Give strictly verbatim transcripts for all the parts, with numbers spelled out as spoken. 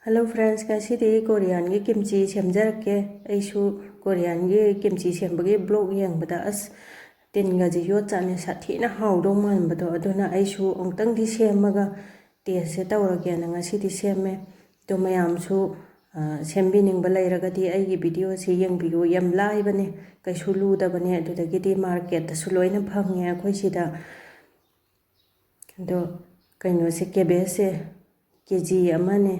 Hello friends, ꯉꯁꯤꯗꯤ ꯀꯣꯔꯤꯌꯥꯟꯒꯤ kimchi ꯁꯦꯝꯖꯔꯛꯀꯦ꯫ ꯑꯩꯁꯨ ꯀꯣꯔꯤꯌꯥꯟꯒꯤ kimchi ꯁꯦꯝꯕꯒꯤ ꯕ꯭ꯂꯣꯛ ꯌꯦꯡꯕꯗ ꯑꯁ ꯇꯤꯟꯒꯁꯦ ꯌꯣꯠ ꯆꯥꯠꯅꯤ, ꯁꯥꯊꯤꯅ ꯍꯥꯎꯗꯧ ꯃꯥꯟꯕꯗꯣ꯫ ꯑꯗꯨꯅ ꯑꯩꯁꯨ ꯑꯃꯨꯛꯇꯪꯗꯤ ꯁꯦꯝꯃꯒ ꯇꯦꯁꯁꯦ ꯇꯧꯔꯒꯦꯅ ꯉꯁꯤꯗꯤ ꯁꯦꯝꯃꯦ꯫ ꯑꯗꯣ ꯃꯌꯥꯝꯁꯨ ꯁꯦꯝꯕꯤꯅꯤꯡꯕ ꯂꯩꯔꯒꯗꯤ ꯑꯩꯒꯤ ꯚꯤꯗꯤꯑꯣꯁꯤ ꯌꯦꯡꯕꯤꯌꯨ꯫ ꯌꯥꯝ ꯂꯥꯏꯕꯅꯦ, ꯀꯩꯁꯨ ꯂꯨꯗꯕꯅꯦ꯫ ꯑꯗꯨꯗꯒꯤꯗꯤ ꯃꯥꯔꯀꯦꯠꯇꯁꯨ ꯂꯣꯏꯅ ꯐꯪꯉꯦ ꯑꯩꯈꯣꯏ ꯁꯤꯗ꯫ ꯑꯗꯣ ꯀꯩꯅꯣꯁꯦ, ꯀꯦꯕꯦꯖꯁꯦ ꯀꯦ ꯖꯤ ꯑꯃꯅꯦ꯫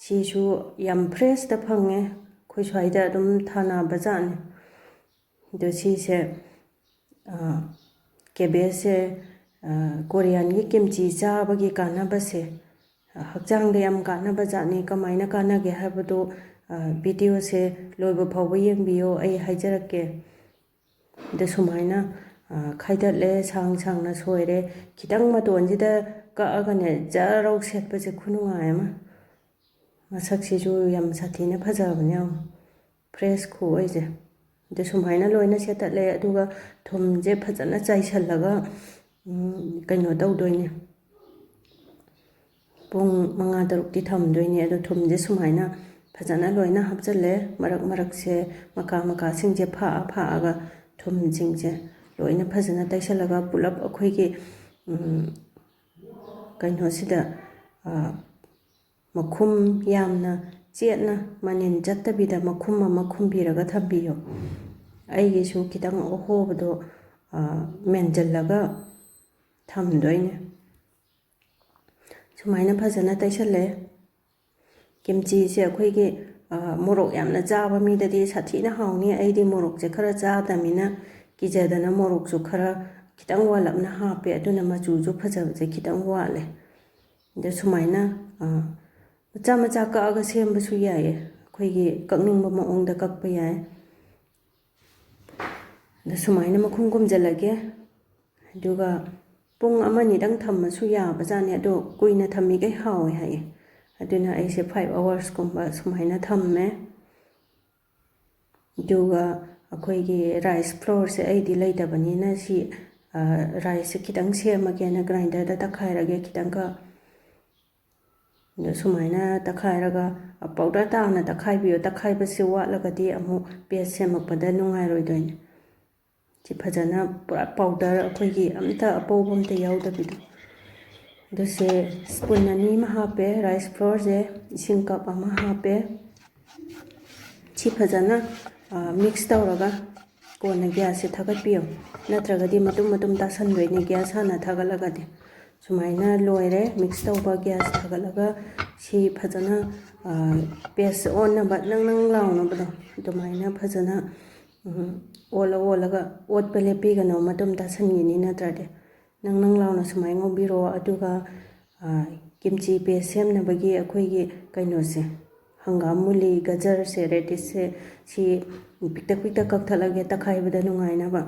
ꯁꯤꯁꯨ ꯌꯥꯝ ꯐ꯭ꯔꯦꯁꯇ ꯐꯪꯉꯦ, ꯑꯩꯈꯣꯏ ꯁ꯭ꯋꯥꯏꯗ ꯑꯗꯨꯝ ꯊꯥꯅꯕ ꯖꯥꯠꯅꯦ꯫ ꯑꯗꯣ ꯁꯤꯁꯦ, ꯀꯦꯕꯦꯖꯁꯦ ꯀꯣꯔꯤꯌꯥꯟꯒꯤ ꯀꯤꯝꯆꯤ ꯆꯥꯕꯒꯤ ꯀꯥꯟꯅꯕꯁꯦ, ꯍꯛꯆꯥꯡꯗ ꯌꯥꯝ ꯀꯥꯟꯅꯕ ꯖꯥꯠꯅꯤ꯫ ꯀꯃꯥꯏꯅ ꯀꯥꯟꯅꯒꯦ ꯍꯥꯏꯕꯗꯨ ꯚꯤꯗꯤꯑꯣꯁꯦ ꯂꯣꯏꯕ ꯐꯥꯎꯕ ꯌꯦꯡꯕꯤꯌꯣ, ꯑꯩ ꯍꯥꯏꯖꯔꯛꯀꯦ꯫ ꯑꯗ ꯁꯨꯃꯥꯏꯅ ꯈꯥꯏꯗꯠꯂꯦ, ꯁꯥꯡ ꯁꯥꯡꯅ ꯁꯣꯏꯔꯦ꯫ ꯈꯤꯇꯪ ꯃꯇꯣꯟꯁꯤꯗ ꯀꯛꯑꯒꯅꯦ, ꯖꯔꯧ ꯁꯦꯠꯄꯁꯦ ꯈꯨꯅꯨꯡꯉꯥꯏ ꯑꯃ꯫ ꯃꯁꯛꯁꯤꯁꯨ ꯌꯥꯝ ꯁꯥꯊꯤꯅ ꯐꯖꯕꯅꯦ, ꯌꯥꯝ ꯐ꯭ꯔꯦꯁ ꯈꯨꯑꯣꯏꯁꯦ꯫ ꯑꯗ ꯁꯨꯃꯥꯏꯅ ꯂꯣꯏꯅ ꯁꯦꯠꯇꯠꯂꯦ꯫ ꯑꯗꯨꯒ ꯊꯨꯝꯁꯦ ꯐꯖꯅ ꯆꯥꯏꯁꯜꯂꯒ ꯀꯩꯅꯣ ꯇꯧꯗꯣꯏꯅꯦ, ꯄꯨꯡ ꯃꯉꯥ ꯇꯔꯨꯛꯇꯤ ꯊꯝꯗꯣꯏꯅꯦ꯫ ꯑꯗꯣ ꯊꯨꯝꯁꯦ ꯁꯨꯃꯥꯏꯅ ꯐꯖꯅ ꯂꯣꯏꯅ ꯍꯥꯞꯆꯜꯂꯦ꯫ ꯃꯔꯛ ꯃꯔꯛꯁꯦ ꯃꯀꯥ ꯃꯀꯥꯁꯤꯡꯁꯦ ꯐꯥꯛꯑ ꯐꯥꯛꯑꯒ ꯊꯨꯝꯁꯤꯡꯁꯦ ꯂꯣꯏꯅ ꯐꯖꯅ ꯇꯩꯁꯜꯂꯒ ꯄꯨꯂꯞ ꯑꯩꯈꯣꯏꯒꯤ ꯀꯩꯅꯣꯁꯤꯗ, ꯃꯈꯨꯝ ꯌꯥꯝꯅ ꯆꯦꯠꯅ, ꯃꯅꯤꯟ ꯆꯠꯇꯕꯤꯗ ꯃꯈꯨꯝ ꯑꯃ ꯈꯨꯝꯕꯤꯔꯒ ꯊꯝꯕꯤꯌꯨ꯫ ꯑꯩꯒꯤꯁꯨ ꯈꯤꯇꯪ ꯑꯍꯣꯕꯗꯣ ꯃꯦꯟꯁꯤꯜꯂꯒ ꯊꯝꯗꯣꯏꯅꯦ꯫ ꯁꯨꯃꯥꯏꯅ ꯐꯖꯅ ꯇꯩꯁꯜꯂꯦ꯫ ꯀꯤꯝꯆꯤꯁꯦ ꯑꯩꯈꯣꯏꯒꯤ ꯃꯣꯔꯣꯛ ꯌꯥꯝꯅ ꯆꯥꯕ ꯃꯤꯗꯗꯤ ꯁꯥꯊꯤꯅ ꯍꯥꯎꯅꯤ꯫ ꯑꯩꯗꯤ ꯃꯣꯔꯣꯛꯁꯦ ꯈꯔ ꯆꯥꯗꯕꯅꯤꯅ ꯀꯤꯖꯗꯅ ꯃꯣꯔꯣꯛꯁꯨ ꯈꯔ ꯈꯤꯇꯪ ꯋꯥꯠꯂꯞꯅ ꯍꯥꯞꯄꯦ꯫ ꯑꯗꯨꯅ ꯃꯆꯨꯁꯨ ꯐꯖꯕꯁꯦ ꯈꯤꯇꯪ ꯋꯥꯠꯂꯦ꯫ ꯑꯗ ꯁꯨꯃꯥꯏꯅ ꯃꯆꯥ ꯃꯆꯥ ꯀꯛꯑꯒ ꯁꯦꯝꯕꯁꯨ ꯌꯥꯏꯌꯦ, ꯑꯩꯈꯣꯏꯒꯤ ꯀꯛꯅꯤꯡꯕ ꯃꯑꯣꯡꯗ ꯀꯛꯄ ꯌꯥꯏ꯫ ꯑꯗ ꯁꯨꯃꯥꯏꯅ ꯃꯈꯨꯝ ꯈꯨꯝꯖꯤꯜꯂꯒꯦ꯫ ꯑꯗꯨꯒ ꯄꯨꯡ ꯑꯃꯅꯤꯗꯪ ꯊꯝꯃꯁꯨ ꯌꯥꯕꯖꯥꯠꯅꯤ, ꯑꯗꯣ ꯀꯨꯏꯅ ꯊꯝꯃꯤꯈꯩ ꯍꯥꯎꯋꯦ ꯍꯥꯏꯌꯦ꯫ ꯑꯗꯨꯅ ꯑꯩꯁꯦ five hours ꯀꯨꯝꯕ ꯁꯨꯃꯥꯏꯅ ꯊꯝꯃꯦ꯫ ꯑꯗꯨꯒ ꯑꯩꯈꯣꯏꯒꯤ ꯔꯥꯏꯁ ꯐ꯭ꯂꯣꯔꯁꯦ ꯑꯩꯗꯤ ꯂꯩꯇꯕꯅꯤꯅ ꯁꯤ, ꯔꯥꯏꯁꯁꯦ ꯈꯤꯇꯪ ꯁꯦꯝꯃꯒꯦꯅ ꯒ꯭ꯔꯥꯏꯟꯗꯔꯗ ꯇꯛꯈꯥꯏꯔꯒꯦ ꯈꯤꯇꯪꯈꯛ꯫ ꯑꯗꯣ ꯁꯨꯃꯥꯏꯅ ꯇꯛꯈꯥꯏꯔꯒ, ꯄꯥꯎꯗꯔ ꯇꯥꯅ ꯇꯛꯈꯥꯏꯕꯤꯌꯨ꯫ ꯇꯛꯈꯥꯏꯕꯁꯤ ꯋꯥꯠꯂꯒꯗꯤ ꯑꯃꯨꯛ ꯄꯦꯁ ꯁꯦꯝꯃꯛꯄꯗ ꯅꯨꯡꯉꯥꯏꯔꯣꯏꯗꯣꯏꯅꯦ꯫ ꯁꯤ ꯐꯖꯅ ꯄꯨꯔꯥ ꯄꯥꯎꯗꯔ ꯑꯩꯈꯣꯏꯒꯤ ꯑꯝꯇ ꯑꯄꯧꯕ ꯑꯝꯇ ꯌꯥꯎꯗꯕꯤꯗꯣ꯫ ꯑꯗꯨꯁꯦ ꯁ꯭ꯄꯨꯟ ꯑꯅꯤ ꯑꯃ ꯍꯥꯞꯄꯦ꯫ ꯔꯥꯏꯁ ꯐ꯭ꯂꯣꯔꯁꯦ ꯏꯁꯤꯡ ꯀꯞ ꯑꯃ ꯍꯥꯞꯄꯦ꯫ ꯁꯤ ꯐꯖꯅ, ꯑ, ꯃꯤꯛꯁ ꯇꯧꯔꯒ ꯀꯣꯟꯅ ꯒ꯭ꯌꯥꯁꯁꯦ ꯊꯥꯒꯠꯄꯤꯌꯨ, ꯅꯠꯇ꯭ꯔꯒꯗꯤ ꯃꯇꯨꯝ ꯃꯇꯨꯝ ꯇꯥꯁꯟꯗꯣꯏꯅꯦ ꯒ꯭ꯌꯥꯁ ꯍꯥꯟꯅ ꯊꯥꯒꯠꯂꯒꯗꯤ꯫ ꯁꯨꯃꯥꯏꯅ ꯂꯣꯏꯔꯦ ꯃꯤꯛꯁ ꯇꯧꯕ꯫ ꯒ꯭ꯌꯥꯁ ꯊꯥꯒꯠꯂꯒ ꯁꯤ ꯐꯖꯅ, ꯑ, ꯄꯦꯁ ꯑꯣꯟꯅꯕ, ꯅꯪ ꯅꯪ ꯂꯥꯎꯅꯕꯗꯣ ꯑꯗꯨꯃꯥꯏꯅ ꯐꯖꯅ, ꯎꯝ, ꯑꯣꯜꯂ ꯑꯣꯜꯂꯒ, ꯑꯣꯠꯄ ꯂꯦꯞꯄꯤꯒꯅꯨ, ꯃꯇꯨꯝ ꯇꯥꯁꯟꯈꯤꯅꯤ ꯅꯠꯇ꯭ꯔꯗꯤ꯫ ꯅꯪ ꯅꯪ ꯂꯥꯎꯅ ꯁꯨꯃꯥꯏꯅ ꯉꯧꯕꯤꯔꯣ꯫ ꯑꯗꯨꯒ, ꯑ, ꯀꯤꯝꯆꯤ ꯄꯦꯁ ꯁꯦꯝꯅꯕꯒꯤ ꯑꯩꯈꯣꯏꯒꯤ ꯀꯩꯅꯣꯁꯦ, ꯍꯪꯒꯥꯝ ꯃꯨꯂꯤ, ꯒꯖꯔꯁꯦ, ꯔꯦꯗꯤꯁꯁꯦ, ꯁꯤ ꯄꯤꯛꯇꯛ ꯄꯤꯛꯇꯛ ꯀꯛꯊꯠꯂꯒꯦ ꯇꯛꯈꯥꯏꯕꯗ ꯅꯨꯡꯉꯥꯏꯅꯕ꯫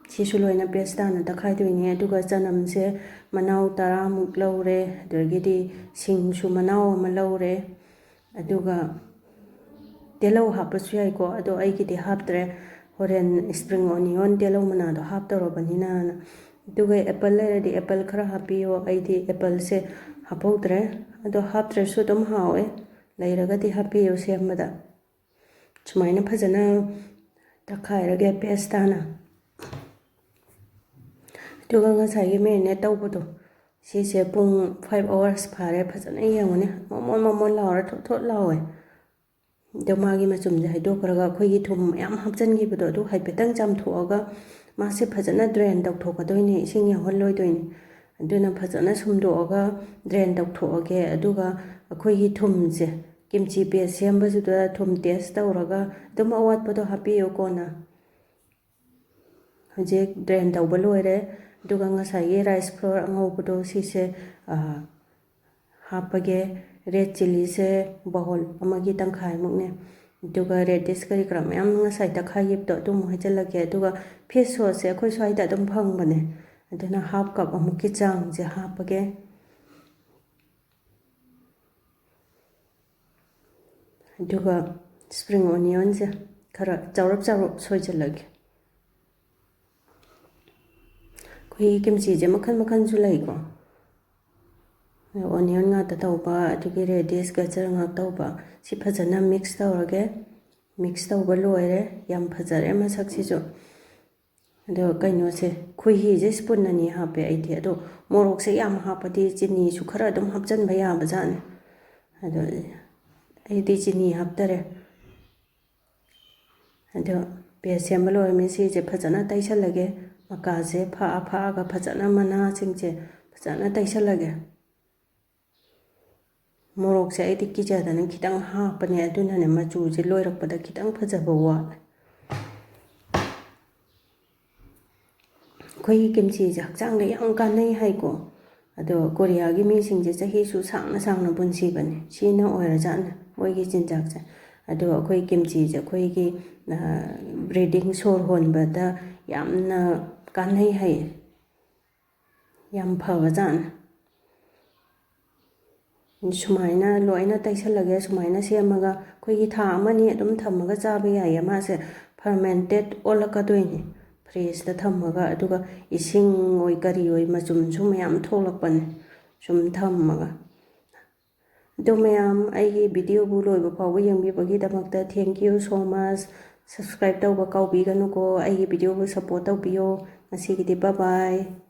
ꯁꯤꯁꯨ ꯂꯣꯏꯅ ꯄꯦꯁ ꯇꯥꯅ ꯇꯛꯈꯥꯏꯗꯣꯏꯅꯦ꯫ ꯑꯗꯨꯒ ꯆꯅꯝꯁꯦ ꯃꯅꯥꯎ ꯇꯔꯥꯃꯨꯛ ꯂꯧꯔꯦ, ꯑꯗꯒꯤꯗꯤ ꯁꯤꯡꯁꯨ ꯃꯅꯥꯎ ꯑꯃ ꯂꯧꯔꯦ, ꯑꯗꯨꯒ ꯇꯤꯜꯍꯧ ꯍꯥꯞꯄꯁꯨ ꯌꯥꯏꯀꯣ, ꯑꯗꯣ ꯑꯩꯒꯤꯗꯤ ꯍꯥꯞꯇ꯭ꯔꯦ, ꯍꯣꯔꯦꯟ ꯁ꯭ꯄ꯭ꯔꯤꯡ ꯑꯣꯅꯤꯌꯟ ꯇꯤꯜꯍꯧ ꯃꯅꯥꯗꯣ ꯍꯥꯞꯇꯧꯔꯕꯅꯤꯅꯅ꯫ ꯑꯗꯨꯒ ꯑꯦꯄꯜ ꯂꯩꯔꯗꯤ ꯑꯦꯄꯜ ꯈꯔ ꯍꯥꯞꯄꯤꯌꯣ, ꯑꯩꯗꯤ ꯑꯦꯄꯜꯁꯦ ꯍꯥꯞꯍꯧꯗ꯭ꯔꯦ꯫ ꯑꯗꯣ ꯍꯥꯞꯇ꯭ꯔꯁꯨ ꯑꯗꯨꯝ ꯍꯥꯎꯋꯦ, ꯂꯩꯔꯒꯗꯤ ꯍꯥꯞꯄꯤꯌꯨ ꯁꯦꯝꯕꯗ꯫ ꯁꯨꯃꯥꯏꯅ ꯐꯖꯅ ꯇꯛꯈꯥꯏꯔꯒꯦ ꯄꯦꯁ ꯇꯥꯅ꯫ ꯑꯗꯨꯒ ꯉꯁꯥꯏꯒꯤ ꯃꯦꯔꯤꯅꯦꯠ ꯇꯧꯕꯗꯣ, ꯁꯤꯁꯦ ꯄꯨꯡ five hours ꯐꯥꯔꯦ꯫ ꯐꯖꯅ ꯌꯦꯡꯉꯨꯅꯦ, ꯃꯣꯃꯣꯟ ꯃꯣꯃꯣꯟ ꯂꯥꯎꯔ ꯊꯣꯠ ꯊꯣꯠ ꯂꯥꯎꯋꯦ꯫ ꯑꯗꯣ ꯃꯥꯒꯤ ꯃꯆꯨꯝꯁꯦ ꯍꯩꯗꯣꯛꯈ꯭ꯔꯒ ꯑꯩꯈꯣꯏꯒꯤ ꯊꯨꯝ ꯃꯌꯥꯝ ꯍꯥꯞꯆꯤꯟꯈꯤꯕꯗꯣ ꯑꯗꯨ ꯍꯥꯏꯐꯦꯠꯇꯪ ꯆꯥꯝꯊꯣꯛꯑꯒ ꯃꯥꯁꯦ ꯐꯖꯅ ꯗ꯭ꯔꯦꯟ ꯇꯧꯊꯣꯛꯀꯗꯣꯏꯅꯦ, ꯏꯁꯤꯡ ꯌꯥꯎꯍꯜꯂꯣꯏꯗꯣꯏꯅꯦ꯫ ꯑꯗꯨꯅ ꯐꯖꯅ ꯁꯨꯝꯗꯣꯛꯑꯒ ꯗ꯭ꯔꯦꯟ ꯇꯧꯊꯣꯛꯑꯒꯦ꯫ ꯑꯗꯨꯒ ꯑꯩꯈꯣꯏꯒꯤ ꯊꯨꯝꯁꯦ, ꯀꯤꯝꯆꯤ ꯄꯦꯁ ꯁꯦꯝꯕꯁꯤꯗ ꯊꯨꯝ ꯇꯦꯁ ꯇꯧꯔꯒ ꯑꯗꯨꯝ ꯑꯋꯥꯠꯄꯗꯣ ꯍꯥꯞꯄꯤꯌꯨ ꯀꯣꯟꯅ꯫ ꯍꯧꯖꯤꯛ ꯗ꯭ꯔꯦꯟ ꯇꯧꯕ ꯂꯣꯏꯔꯦ꯫ ꯑꯗꯨꯒ ꯉꯁꯥꯏꯒꯤ ꯔꯥꯏꯁ ꯐ꯭ꯂꯣꯔ ꯑꯉꯧꯕꯗꯣ ꯁꯤꯁꯦ, ꯑ, ꯍꯥꯞꯄꯒꯦ꯫ ꯔꯦꯗ ꯆꯤꯂꯤꯁꯦ ꯕꯥꯎꯜ ꯑꯃꯒꯤ ꯇꯪꯈꯥꯏꯃꯨꯛꯅꯦ꯫ ꯑꯗꯨꯒ ꯔꯦꯗꯤꯁ ꯀꯔꯤ ꯀꯔꯥ ꯃꯌꯥꯝ ꯉꯁꯥꯏ ꯇꯛꯈꯥꯏꯈꯤꯕꯗꯣ ꯑꯗꯨ ꯑꯃꯨꯛ ꯍꯩꯖꯤꯜꯂꯒꯦ꯫ ꯑꯗꯨꯒ ꯐꯤꯁ ꯁꯣꯁꯁꯦ ꯑꯩꯈꯣꯏ ꯁ꯭ꯋꯥꯏꯗ ꯑꯗꯨꯝ ꯐꯪꯕꯅꯦ꯫ ꯑꯗꯨꯅ ꯍꯥꯐ ꯀꯞ ꯑꯃꯨꯛꯀꯤ ꯆꯥꯡꯁꯦ ꯍꯥꯞꯄꯒꯦ꯫ ꯑꯗꯨꯒ ꯁ꯭ꯄ꯭ꯔꯤꯡ ꯑꯣꯅꯤꯌꯟꯁꯦ ꯈꯔ ꯆꯥꯎꯔꯞ ꯆꯥꯎꯔꯞ ꯁꯣꯏꯖꯤꯜꯂꯒꯦ꯫ ꯑꯩꯈꯣꯏꯒꯤ ꯀꯤꯝꯆꯤꯁꯦ ꯃꯈꯜ ꯃꯈꯜꯁꯨ ꯂꯩꯀꯣ꯫ ꯑꯣꯅꯤꯌꯟ ꯉꯥꯛꯇ ꯇꯧꯕ, ꯑꯗꯨꯒꯤ ꯔꯦꯗꯤꯁ ꯒꯖꯔ ꯉꯥꯛ ꯇꯧꯕ꯫ ꯁꯤ ꯐꯖꯅ ꯃꯤꯛꯁ ꯇꯧꯔꯒꯦ꯫ ꯃꯤꯛꯁ ꯇꯧꯕ ꯂꯣꯏꯔꯦ꯫ ꯌꯥꯝ ꯐꯖꯔꯦ ꯃꯁꯛꯁꯤꯁꯨ꯫ ꯑꯗꯣ ꯀꯩꯅꯣꯁꯦ, ꯈꯣꯏꯍꯤꯁꯦ ꯁ꯭ꯄꯨꯟ ꯑꯅꯤ ꯍꯥꯞꯄꯦ ꯑꯩꯗꯤ꯫ ꯑꯗꯣ ꯃꯣꯔꯣꯛꯁꯦ ꯌꯥꯝ ꯍꯥꯞꯄꯗꯤ ꯆꯤꯅꯤꯁꯨ ꯈꯔ ꯑꯗꯨꯝ ꯍꯥꯞꯆꯤꯟꯕ ꯌꯥꯕꯖꯥꯠꯅꯤ꯫ ꯑꯗꯣ ꯑꯩꯗꯤ ꯆꯤꯅꯤ ꯍꯥꯞꯇꯔꯦ꯫ ꯑꯗꯣ ꯄꯦꯁ ꯁꯦꯝꯕ ꯂꯣꯏꯔꯃꯤ꯫ ꯁꯤꯁꯦ ꯐꯖꯅ ꯇꯩꯁꯜꯂꯒꯦ꯫ ꯃꯀꯥꯁꯦ ꯐꯛꯑ ꯐꯛꯑꯒ ꯐꯖꯅ ꯃꯅꯥꯁꯤꯡꯁꯦ ꯐꯖꯅ ꯇꯩꯁꯜꯂꯒꯦ꯫ ꯃꯣꯔꯣꯛꯁꯦ ꯑꯩꯗꯤ ꯀꯤꯖꯗꯅ ꯈꯤꯇꯪ ꯍꯥꯞꯄꯅꯦ, ꯑꯗꯨꯅꯅꯦ ꯃꯆꯨꯁꯦ ꯂꯣꯏꯔꯛꯄꯗ ꯈꯤꯇꯪ ꯐꯖꯕ ꯋꯥꯠꯂꯦ꯫ ꯑꯩꯈꯣꯏꯒꯤ ꯀꯤꯝꯆꯤꯁꯦ ꯍꯛꯆꯥꯡꯗ ꯌꯥꯝ ꯀꯥꯟꯅꯩ ꯍꯥꯏꯀꯣ꯫ ꯑꯗꯣ ꯀꯣꯔꯤꯌꯥꯒꯤ ꯃꯤꯁꯤꯡꯁꯦ ꯆꯍꯤꯁꯨ ꯁꯥꯡꯅ ꯁꯥꯡꯅ ꯄꯨꯟꯁꯤꯕꯅꯦ꯫ ꯁꯤꯅ ꯑꯣꯏꯔꯖꯥꯠꯅꯦ ꯃꯣꯏꯒꯤ ꯆꯤꯟꯖꯥꯛꯁꯦ꯫ ꯑꯗꯣ ꯑꯩꯈꯣꯏ ꯀꯤꯝꯆꯤꯁꯦ ꯑꯩꯈꯣꯏꯒꯤ, ꯑ, ꯕ꯭ꯔꯤꯗꯤꯡ, ꯁꯣꯔ ꯍꯣꯟꯕꯗ ꯌꯥꯝꯅ ꯀꯥꯟꯅꯩ ꯍꯥꯏꯌꯦ꯫ ꯌꯥꯝ ꯐꯕꯖꯥꯠꯅꯦ꯫ ꯁꯨꯃꯥꯏꯅ ꯂꯣꯏꯅ ꯇꯩꯁꯜꯂꯒꯦ꯫ ꯁꯨꯃꯥꯏꯅ ꯁꯦꯝꯃꯒ ꯑꯩꯈꯣꯏꯒꯤ ꯊꯥ ꯑꯃꯅꯤ ꯑꯗꯨꯝ ꯊꯝꯃꯒ ꯆꯥꯕ ꯌꯥꯏꯌꯦ꯫ ꯃꯥꯁꯦ ꯐꯔꯃꯦꯟꯇꯦꯠ ꯑꯣꯜꯂꯛꯀꯗꯣꯏꯅꯦ꯫ ꯐ꯭ꯔꯤꯖꯇ ꯊꯝꯃꯒ, ꯑꯗꯨꯒ ꯏꯁꯤꯡ ꯑꯣꯏ ꯀꯔꯤ ꯑꯣꯏ ꯃꯆꯨꯝꯁꯨ ꯃꯌꯥꯝ ꯊꯣꯛꯂꯛꯄꯅꯦ ꯁꯨꯝ ꯊꯝꯃꯒ꯫ ꯑꯗꯣ ꯃꯌꯥꯝ, ꯑꯩꯒꯤ ꯚꯤꯗꯤꯑꯣꯕꯨ ꯂꯣꯏꯕ ꯐꯥꯎꯕ ꯌꯦꯡꯕꯤꯕꯒꯤꯗꯃꯛꯇ thank you so much꯫ Subscribe ꯇꯧꯕ ꯀꯥꯎꯕꯤꯒꯅꯨꯀꯣ꯫ ꯑꯩꯒꯤ ꯚꯤꯗꯤꯑꯣꯕꯨ ꯁꯞꯄꯣꯔꯠ ꯇꯧꯕꯤꯌꯣ꯫ ꯉꯁꯤꯒꯤꯗꯤ bye bye꯫